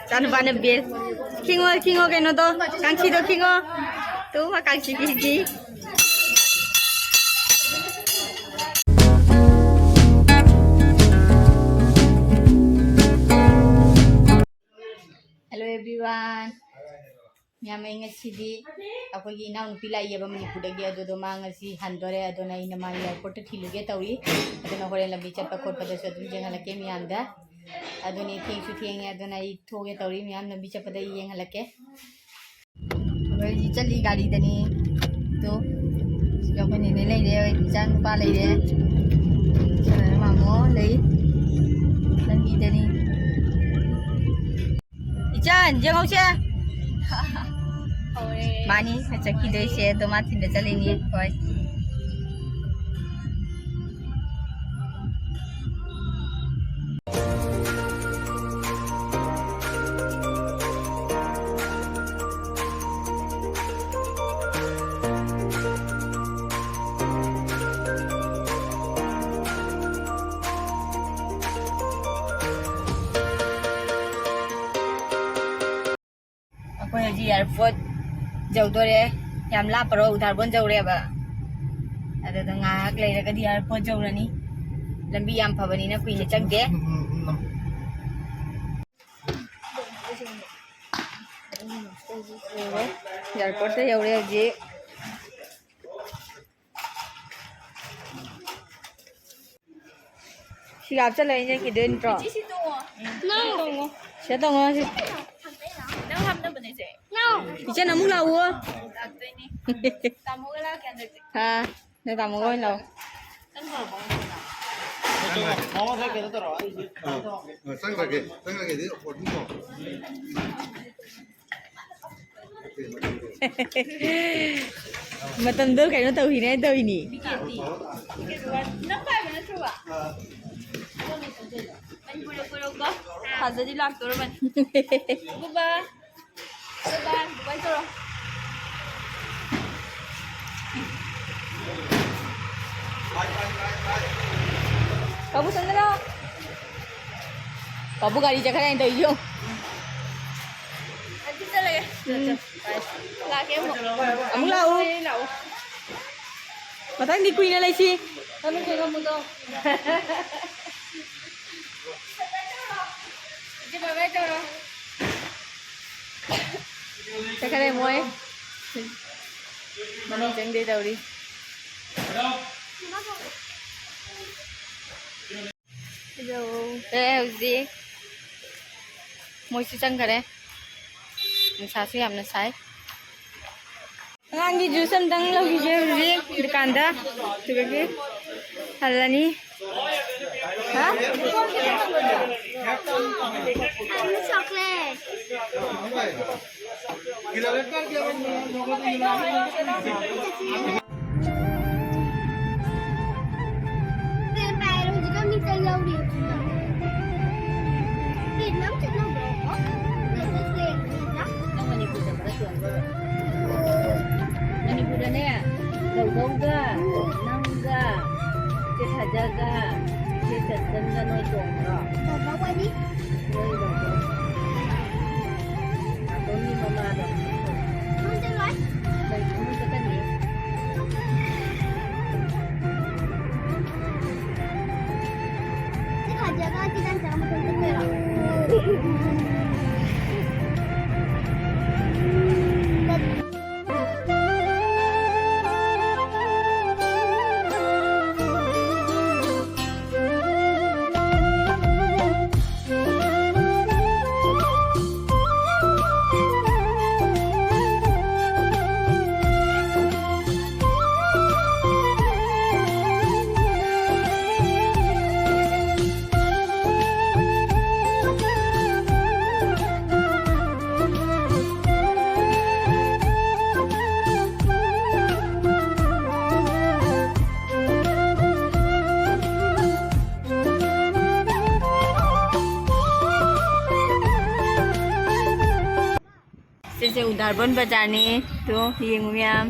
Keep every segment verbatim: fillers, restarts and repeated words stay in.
ꯏꯆꯥꯅꯨꯄꯥꯅ ꯕꯦꯁ꯫ ꯈꯤꯡꯉꯣ, ꯈꯤꯡꯉꯣ, ꯀꯩꯅꯣꯗꯣ, ꯀꯥꯡꯁꯤꯗꯣ ꯈꯤꯡꯉꯣ꯫ ꯇꯨ, ꯃꯥ ꯀꯥꯡꯁꯤ ꯈꯤꯡꯉꯤ꯫ Hello everyone. ꯃꯌꯥꯝ, ꯑꯩ ꯉꯁꯤꯗꯤ ꯑꯩꯈꯣꯏꯒꯤ ꯏꯅꯥꯎꯅꯨꯄꯤ ꯂꯥꯛꯏꯌꯦꯕ ꯃꯅꯤꯄꯨꯔꯗꯒꯤ, ꯑꯗꯨꯗꯣ ꯃꯥ ꯉꯁꯤ ꯍꯟꯗꯣꯔꯦ, ꯑꯗꯨꯅ ꯑꯩꯅ ꯃꯥ airport ꯇ ꯊꯤꯜꯂꯨꯒꯦ ꯇꯧꯔꯤ꯫ ꯑꯗꯨꯅ ꯍꯣꯔꯦꯟ ꯂꯝꯕꯤ ꯆꯠꯄ ꯈꯣꯠꯄꯗꯁꯨ ꯑꯗꯨꯝ ꯌꯦꯡꯍꯜꯂꯛꯀꯦ ꯃꯌꯥꯝꯗ꯫ ꯑꯗꯨꯅꯤ, ꯊꯦꯡꯁꯨ ꯊꯦꯡꯉꯦ, ꯑꯗꯨꯅ ꯑꯩ ꯊꯣꯛꯑꯒꯦ ꯇꯧꯔꯤ, ꯃꯌꯥꯝ ꯂꯝꯕꯤ ꯆꯠꯄꯗ ꯑꯩ ꯌꯦꯡꯍꯜꯂꯛꯀꯦ꯫ ꯑꯩꯈꯣꯏ ꯍꯧꯖꯤꯛ ꯆꯠꯂꯤ ꯒꯥꯔꯤꯗꯅꯤ꯫ ꯇꯨ, ꯁꯤꯗ ꯑꯩꯈꯣꯏ ꯅꯦꯅꯦ ꯂꯩꯔꯦ, ꯑꯩꯈꯣꯏ ꯏꯆꯥ ꯅꯨꯄꯥ ꯂꯩꯔꯦ, ꯁꯤꯗ ꯃꯥꯃꯣ ꯂꯩ, ꯂꯝꯕꯤꯗꯅꯤ꯫ ꯏꯆꯟ, ꯌꯦꯡꯍꯧꯁꯦ꯫ ꯍꯧꯔꯦ꯫ ꯃꯥꯅꯤ ꯆꯠꯈꯤꯗꯣꯏꯁꯦ, ꯑꯗꯣ ꯃꯥ ꯊꯤꯟꯕ ꯆꯠꯂꯤꯅꯤ꯫ ꯍꯣꯏ꯫ ꯑꯩꯈꯣꯏ ꯍꯧꯖꯤꯛ airport ꯌꯧꯗꯣꯔꯦ꯫ ꯌꯥꯝ ꯂꯥꯞꯄꯔꯣ, ꯎꯗꯥꯔꯕꯣꯟ ꯌꯧꯔꯦꯕ꯫ ꯑꯗꯨꯗ ꯉꯥꯏꯍꯥꯛ ꯂꯩꯔꯒꯗꯤ airport ꯌꯧꯔꯅꯤ꯫ ꯂꯝꯕꯤ ꯌꯥꯝ ꯐꯕꯅꯤꯅ ꯀꯨꯏꯅ ꯆꯪꯗꯦ꯫ Airport ꯇ ꯌꯧꯔꯦ ꯍꯧꯖꯤꯛ꯫ ꯁꯤꯒ ꯍꯥꯞꯆꯜꯂ ꯏꯟꯖꯟꯈꯤꯗꯣꯏ ꯅꯠꯇ꯭ꯔꯣ? ꯁꯤ ꯇꯣꯡꯉꯣ꯫ ꯁꯤꯗ ꯇꯣꯡꯉꯣ, ꯁꯤ꯫ ꯅꯪ ꯍꯥꯞꯅꯕꯅꯦ ꯁꯦ꯫ ꯏꯆꯟ ꯑꯃꯨꯛ ꯂꯥꯛꯎ꯫ ꯂꯥꯛꯇꯣꯏꯅꯦ꯫ ꯇꯥꯃꯣꯒ ꯂꯥꯛꯀꯦ ꯍꯟꯗꯛꯇꯤ꯫ ꯑꯥ, ꯅꯣꯏ ꯇꯥꯃꯣꯒ ꯑꯣꯏꯅ ꯂꯥꯛꯑꯣ꯫ ꯆꯪꯈ꯭ꯔꯒꯦ, ꯆꯪꯈ꯭ꯔꯒꯦ, ꯑꯗꯨꯗꯤ ꯑꯣꯄꯣꯔꯆꯨꯅꯤꯇꯤ꯫ ꯃꯇꯝꯗꯣ ꯀꯩꯅꯣ ꯇꯧꯈꯤꯅꯦ ꯇꯧꯔꯤꯅꯤ꯫ ꯅꯪ ꯄꯥꯏꯕ ꯅꯠꯇ꯭ꯔꯣꯕ? ꯃꯅꯤꯄꯨꯔꯗ ꯀꯣꯏꯔꯛꯎꯀꯣ꯫ ꯊꯥꯖꯗꯤ ꯂꯥꯛꯇꯣꯔꯕꯅꯤ꯫ ꯕꯕꯥ꯫ ꯕꯕꯥ, ꯕꯕꯥ ꯇꯧꯔꯣ꯫ ꯀꯕꯨ ꯁꯣꯝꯗ ꯂꯥꯛꯑꯣ꯫ ꯀꯕꯨ ꯒꯥꯔꯤ ꯆꯠꯈ꯭ꯔꯦ ꯍꯥꯏꯅ ꯇꯧꯔꯤꯁꯤ ꯌꯦꯡꯉꯨ꯫ ꯎꯝ꯫ ꯂꯥꯛꯀꯦ ꯑꯃꯨꯛ꯫ ꯑꯃꯨꯛ ꯂꯥꯛꯎ꯫ ꯂꯥꯛꯑꯣ꯫ ꯃꯊꯪꯗꯤ ꯀꯨꯏꯅ ꯂꯩꯁꯤ꯫ ꯃꯃꯤꯠ ꯈꯨꯝꯃꯨꯗꯣ꯫ ꯏꯆꯦ ꯕꯥꯏ ꯕꯥꯏ ꯇꯧꯔꯣ꯫ ꯆꯠꯈ꯭ꯔꯦ ꯃꯣꯏ꯫ ꯃꯅꯨꯡ ꯆꯪꯗꯦ ꯇꯧꯔꯤ꯫ ꯑꯦ, ꯍꯧꯖꯤꯛ ꯃꯣꯏꯁꯨ ꯆꯪꯈꯔꯦ꯫ ꯅꯨꯡꯁꯥꯁꯨ ꯌꯥꯝꯅ ꯁꯥꯏ꯫ ꯑꯉꯥꯡꯒꯤ ꯖꯨꯁ ꯑꯝꯇꯪ ꯂꯧꯈꯤꯒꯦ ꯍꯧꯖꯤꯛ ꯗꯨꯀꯥꯟꯗ꯫ ꯑꯗꯨꯗꯒꯤ ꯍꯜꯂꯅꯤ꯫ ꯍꯥ? Chocolate. ꯅꯪ ꯃꯅꯤꯄꯨꯔꯗꯅꯦ, ꯙꯧꯙꯧꯒ, ꯅꯪꯒ, ꯆꯦ ꯊꯥꯖꯒ, ꯆꯦ ꯆꯟꯆꯟꯒ ꯅꯣꯏ ꯇꯣꯡꯕ꯭ꯔꯣ? ꯅꯣꯏ ꯙꯧꯙꯧ꯫ ꯅꯥꯇꯣꯟꯒꯤ ꯃꯃꯥꯗꯣ꯫ ꯂꯩ, ꯈꯨꯅꯨ ꯆꯠꯀꯅꯤ꯫ ꯁꯤꯁꯦ ꯎꯗꯥꯔꯕꯟ ꯕꯖꯥꯔꯅꯤ꯫ ꯇꯨ, ꯌꯦꯡꯉꯨ ꯃꯌꯥꯝ,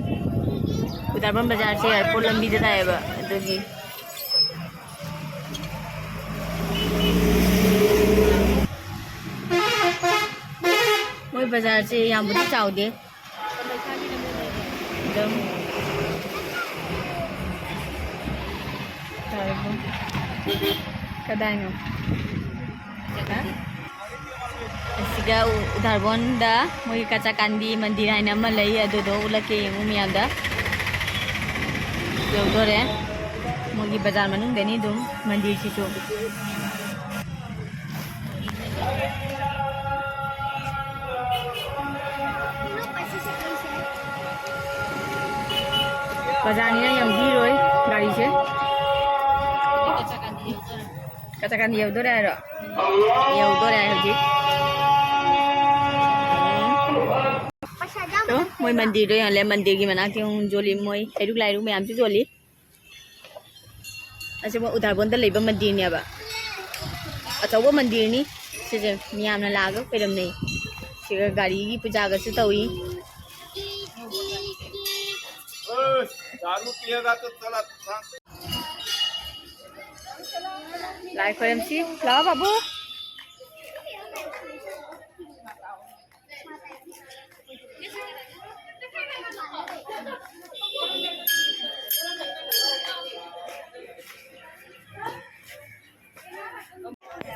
ꯎꯗꯥꯔꯕꯟ ꯕꯖꯥꯔꯁꯦ ꯑꯦꯌꯥꯔꯄꯣꯔꯠ ꯂꯝꯕꯤꯗ ꯇꯥꯏꯌꯦꯕ, ꯑꯗꯨꯒꯤ꯫ ꯃꯣꯏ ꯕꯖꯥꯔꯁꯦ ꯌꯥꯝꯕꯨꯗꯤ ꯆꯥꯎꯗꯦ꯫ ꯑꯗꯨꯝ ꯆꯥꯎꯔꯕꯣ? ꯀꯗꯥꯏꯅꯣ? ꯑꯁꯤꯒ ꯎ-, ꯎꯗꯥꯔꯕꯣꯟꯗ ꯃꯣꯏꯒꯤ ꯀꯆꯥꯀꯥꯟꯗꯤ ꯃꯟꯗꯤꯔ ꯍꯥꯏꯅ ꯑꯃ ꯂꯩ, ꯑꯗꯨꯗꯣ ꯎꯠꯂꯛꯀꯦ ꯌꯦꯡꯉꯨ ꯃꯌꯥꯝꯗ꯫ ꯌꯧꯗꯣꯔꯦ꯫ ꯃꯣꯏꯒꯤ ꯕꯖꯥꯔ ꯃꯅꯨꯡꯗꯅꯤ ꯑꯗꯨꯝ ꯃꯟꯗꯤꯔꯁꯤꯁꯨ꯫ ꯕꯖꯥꯔꯅꯤꯅ ꯌꯥꯝ ꯚꯤꯔ ꯑꯣꯏ ꯒꯥꯔꯤꯁꯦ꯫ ꯀꯆꯥꯀꯥꯟꯗꯤ ꯌꯧꯗꯣꯔꯦ ꯍꯥꯏꯔꯣ? ꯌꯧꯗꯣꯔꯦ ꯍꯥꯏ ꯍꯧꯖꯤꯛ꯫ ꯇꯣ, ꯃꯣꯏ ꯃꯟꯗꯤꯔꯗꯣ ꯌꯦꯡꯍꯜꯂꯦ꯫ ꯃꯟꯗꯤꯔꯒꯤ ꯃꯅꯥꯛꯇ ꯌꯦꯡꯉꯨ, ꯖꯣꯂꯤ ꯃꯣꯏ ꯍꯩꯔꯨꯛ ꯂꯥꯏꯔꯨꯛ ꯃꯌꯥꯝꯁꯨ ꯌꯣꯜꯂꯤ꯫ ꯑꯁꯤ ꯃꯣꯏ ꯎꯗꯥꯔꯕꯣꯟꯗ ꯂꯩꯕ ꯃꯟꯗꯤꯔꯅꯦꯕ꯫ ꯑꯆꯧꯕ ꯃꯟꯗꯤꯔꯅꯤ꯫ ꯁꯤꯁꯦ ꯃꯤꯌꯥꯝꯅ ꯂꯥꯛꯑꯒ ꯈꯣꯏꯔꯝꯅꯩ꯫ ꯁꯤꯒ ꯒꯥꯔꯤꯒꯤ ꯄꯨꯖꯥꯒꯁꯨ ꯇꯧꯏ꯫ ꯂꯥꯏ ꯈꯣꯏꯔꯝꯁꯤ ꯂꯥꯛꯑꯣ ꯕꯥꯕꯨ꯫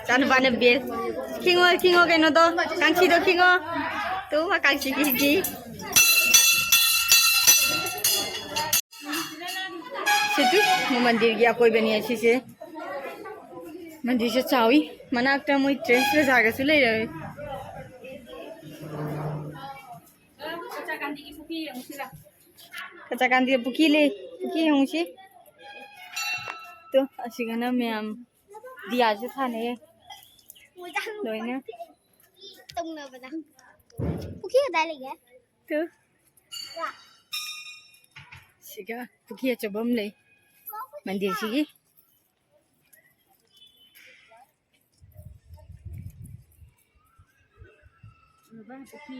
ꯏꯆꯥꯅꯨꯄꯥꯅ ꯕꯦꯜ ꯈꯤꯡꯉꯣ, ꯈꯤꯡꯉꯣ, ꯀꯩꯅꯣꯗꯣ, ꯀꯥꯡꯁꯤꯗꯣ ꯈꯤꯡꯉꯣ꯫ ꯇꯨ, ꯃꯥ ꯀꯥꯡꯁꯤ ꯈꯤꯡꯉꯤ꯫ ꯁꯤꯗꯤ ꯃꯟꯗꯤꯔꯒꯤ ꯑꯀꯣꯏꯕꯅꯤ ꯑꯁꯤꯁꯦ꯫ ꯃꯟꯗꯤꯔꯁꯦ ꯆꯥꯎꯏ꯫ ꯃꯅꯥꯛꯇ ꯃꯣꯏ ꯇ꯭ꯔꯦꯟꯁ ꯕꯖꯥꯔꯒꯁꯨ ꯂꯩꯔꯦ꯫ ꯀꯆꯥꯀꯥꯟꯗꯤ ꯄꯨꯈ꯭ꯔꯤ ꯂꯩ꯫ ꯄꯨꯈ꯭ꯔꯤ ꯌꯦꯡꯉꯨꯁꯤ꯫ ꯇꯣ, ꯑꯁꯤꯒꯅ ꯃꯌꯥꯝ ꯗꯤꯌꯥꯁꯨ ꯊꯥꯅꯩꯌꯦ꯫ ꯂꯣꯏꯅ꯫ ꯇꯧꯅꯕꯗ꯫ ꯄꯨꯈ꯭ꯔꯤ ꯀꯗꯥꯏ ꯂꯩꯒꯦ? ꯇꯨ꯫ ꯁꯤꯒ ꯄꯨꯈ꯭ꯔꯤ ꯑꯆꯧꯕ ꯑꯃ ꯂꯩ ꯃꯟꯗꯤꯔꯁꯤꯒꯤ꯫ ꯄꯨꯈ꯭ꯔꯤ꯫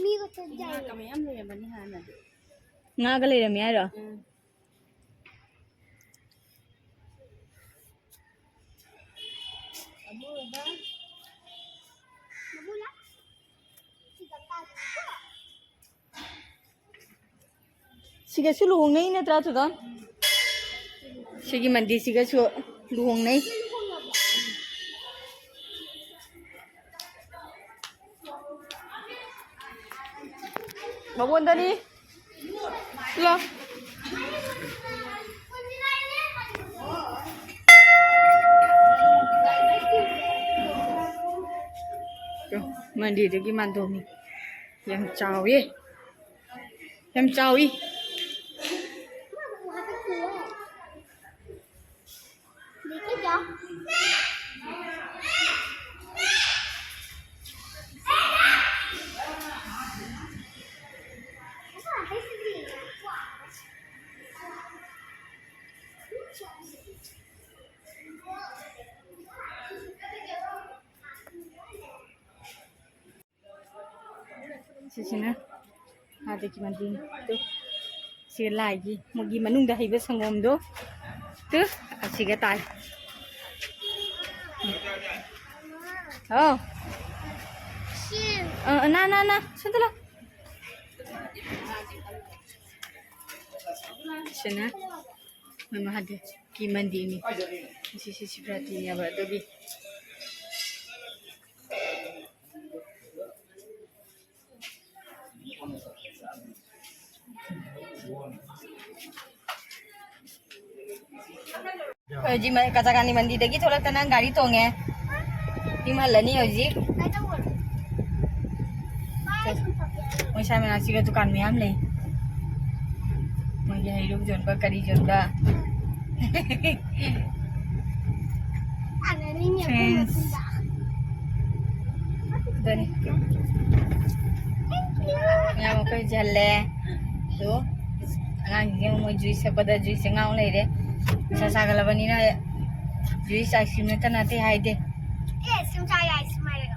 ꯃꯤꯒ ꯆꯠ ꯌꯥꯏꯌꯦ꯫ ꯉꯥꯒ ꯃꯌꯥꯝ ꯂꯩꯔꯝꯕꯅꯤ ꯍꯥꯟꯅꯗꯤ꯫ ꯉꯥꯒ ꯂꯩꯔꯝꯃꯤ ꯍꯥꯏꯔꯣ? ꯎꯝ꯫ ꯃꯕꯨ ꯂꯥꯛ꯫ ꯁꯤꯒꯁꯨ ꯂꯨꯍꯣꯡꯅꯩ ꯅꯠꯇ꯭ꯔꯥ, ꯆꯨꯗꯣꯟ? ꯁꯤꯒꯤ ꯃꯟꯗꯤꯔꯁꯤꯒꯁꯨ ꯂꯨꯍꯣꯡꯅꯩ꯫ ꯃꯉꯣꯟꯗꯅꯤ꯫ ꯂꯥꯎ꯫ ꯃꯟꯗꯤꯔꯗꯨꯒꯤ ꯃꯥꯟꯗꯣꯞꯅꯤ꯫ ꯌꯥꯝ ꯆꯥꯎꯋꯦ꯫ ꯌꯥꯝ ꯆꯥꯎꯏ꯫ देखिए क्या? ꯁꯤꯁꯤꯅ ꯑꯥꯗꯒꯤ ꯃꯟꯗꯤꯔ꯫ ꯇꯨ, ꯁꯤ ꯂꯥꯏꯒꯤ ꯃꯣꯏꯒꯤ ꯃꯅꯨꯡꯗ ꯍꯩꯕ ꯁꯪꯒꯣꯝꯗꯣ꯫ ꯇꯨ, ꯑꯁꯤꯒ ꯇꯥꯏ꯫ ꯑꯧ꯫ ꯑ, ꯅꯥ, ꯅꯥ, ꯅꯥ, ꯁꯣꯝꯗ ꯂꯥꯎ꯫ ꯁꯤꯅ ꯃꯣꯏ ꯃꯍꯥꯗꯦꯕꯀꯤ ꯃꯟꯗꯤꯔꯅꯤ꯫ ꯉꯁꯤꯁꯦ ꯁꯤꯕꯔꯥꯇ꯭ꯔꯤꯅꯦꯕ, ꯑꯗꯨꯒꯤ꯫ ꯍꯧꯖꯤꯛ ꯃ-, ꯀꯆꯥꯀꯥꯅꯤ ꯃꯟꯗꯤꯔꯗꯒꯤ ꯊꯣꯛꯂꯛꯇꯅ ꯒꯥꯔꯤ ꯇꯣꯡꯉꯦ꯫ ꯌꯨꯝ ꯍꯜꯂꯅꯤ ꯍꯧꯖꯤꯛ꯫ ꯃꯣꯏ ꯁ꯭ꯋꯥꯏ ꯃꯅꯥꯛꯁꯤꯒ ꯗꯨꯀꯥꯟ ꯃꯌꯥꯝ ꯂꯩ꯫ ꯃꯣꯏꯒꯤ ꯍꯩꯔꯨꯛ ꯌꯣꯟꯕ, ꯀꯔꯤ ꯌꯣꯟꯕ꯫ Friends꯫ ꯑꯗꯨꯅꯤ꯫ ꯃꯌꯥꯝ ꯑꯩꯈꯣꯏ ꯍꯜꯂꯦ꯫ ꯑꯗꯣ ꯑꯉꯥꯡꯁꯤꯡꯁꯦ ꯑꯃꯨꯛ ꯃꯣꯏ juice ꯊꯛꯄꯗ juiceꯁꯦ ꯉꯥꯎ ꯂꯩꯔꯦ꯫ ꯅꯨꯡꯁꯥ ꯁꯥꯒꯠꯂꯕꯅꯤꯅ juice ice cream ꯅꯠꯇꯅ ꯑꯇꯩ ꯍꯥꯏꯗꯦ꯫ ꯑꯦ, ice cream ꯆꯥ ꯌꯥꯏ, ice cream ꯍꯥꯏꯔꯒ꯫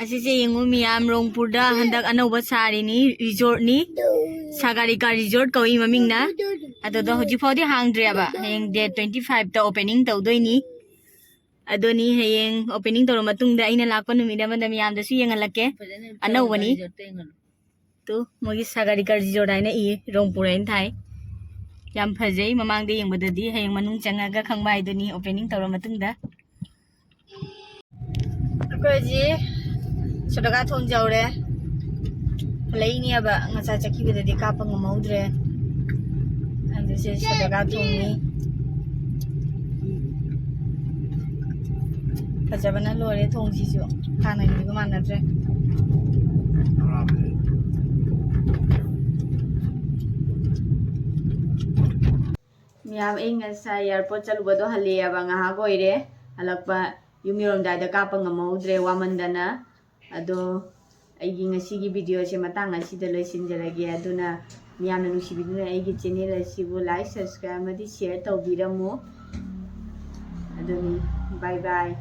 ꯑꯁꯤꯁꯦ ꯌꯦꯡꯉꯨ ꯃꯤꯌꯥꯝ, ꯔꯣꯡꯄꯨꯔꯗ ꯍꯟꯗꯛ ꯑꯅꯧꯕ ꯁꯥꯔꯤꯅꯤ, resortꯅꯤ꯫ ꯁꯥꯒꯔꯤꯀꯥ resort ꯀꯧꯏ ꯃꯃꯤꯡꯅ꯫ ꯑꯗꯨꯗꯣ ꯍꯧꯖꯤꯛ ꯐꯥꯎꯗꯤ ꯍꯥꯡꯗ꯭ꯔꯤꯑꯕ꯫ ꯍꯌꯦꯡ date twenty fiveꯇ opening ꯇꯧꯗꯣꯏꯅꯤ꯫ ꯑꯗꯨꯅꯤ ꯍꯌꯦꯡ opening ꯇꯧꯔ ꯃꯇꯨꯡꯗ ꯑꯩꯅ ꯂꯥꯛꯄ ꯅꯨꯃꯤꯠ ꯑꯃꯗ ꯃꯌꯥꯝꯗꯁꯨ ꯌꯦꯡꯍꯜꯂꯛꯀꯦ꯫ ꯐꯖꯅ ꯑꯅꯧꯕꯅꯤ꯫ Resortꯇ ꯌꯦꯡꯍꯜꯂꯨ꯫ ꯇꯨ, ꯃꯣꯏꯒꯤ ꯁꯥꯒꯔꯤ ꯀꯔꯖꯤꯖꯣꯔ ꯍꯥꯏꯅ ꯏꯌꯦ, ꯔꯣꯡꯄꯨꯔ ꯍꯥꯏꯅ ꯊꯥꯏ꯫ ꯌꯥꯝ ꯐꯖꯩ꯫ ꯃꯃꯥꯡꯗ ꯌꯦꯡꯕꯗꯗꯤ ꯍꯌꯦꯡ ꯃꯅꯨꯡ ꯆꯪꯉꯒ ꯈꯪꯕ ꯍꯥꯏꯗꯨꯅꯤ, opening ꯇꯧꯔ ꯃꯇꯨꯡꯗ꯫ ꯑꯩꯈꯣꯏ ꯍꯧꯖꯤꯛ ꯁꯣꯇꯒꯥ ꯊꯣꯡ ꯌꯧꯔꯦ꯫ ꯍꯜꯂꯛꯏꯅꯦꯕ, ꯉꯁꯥꯏ ꯆꯠꯈꯤꯕꯗꯗꯤ ꯀꯥꯞꯄ ꯉꯝꯍꯧꯗ꯭ꯔꯦ꯫ ꯑꯗꯨꯁꯦ ꯁꯣꯇꯒꯥ ꯊꯣꯡꯅꯤ꯫ ꯐꯖꯕꯅ ꯂꯣꯏꯔꯦ ꯊꯣꯡꯁꯤꯁꯨ, ꯍꯥꯟꯅꯒꯤꯗꯨꯒ ꯃꯥꯟꯅꯗ꯭ꯔꯦ꯫ ꯃꯌꯥꯝ, ꯑꯩ ꯉꯁꯥꯏ airport ꯆꯠꯂꯨꯕꯗꯣ ꯍꯜꯂꯛꯑꯦꯕ, ꯉꯥꯏꯍꯥꯛ ꯑꯣꯏꯔꯦ ꯍꯜꯂꯛꯄ꯫ ꯌꯨꯝ ꯌꯧꯔꯝꯗꯥꯏꯗ ꯀꯥꯞꯄ ꯉꯝꯍꯧꯗ꯭ꯔꯦ ꯋꯥꯃꯟꯗꯅ꯫ ꯑꯗꯣ ꯑꯩꯒꯤ ꯉꯁꯤꯒꯤ videoꯁꯦ ꯃꯇꯥꯡ ꯑꯁꯤꯗ ꯂꯣꯏꯁꯤꯟꯖꯔꯒꯦ꯫ ꯑꯗꯨꯅ ꯃꯤꯌꯥꯝꯅ ꯅꯨꯡꯁꯤꯕꯤꯗꯨꯅ ꯑꯩꯒꯤ channel ꯑꯁꯤꯕꯨ like, subscribe ꯑꯃꯗꯤ share ꯇꯧꯕꯤꯔꯝꯃꯨ꯫ ꯑꯗꯨꯅꯤ, bye bye꯫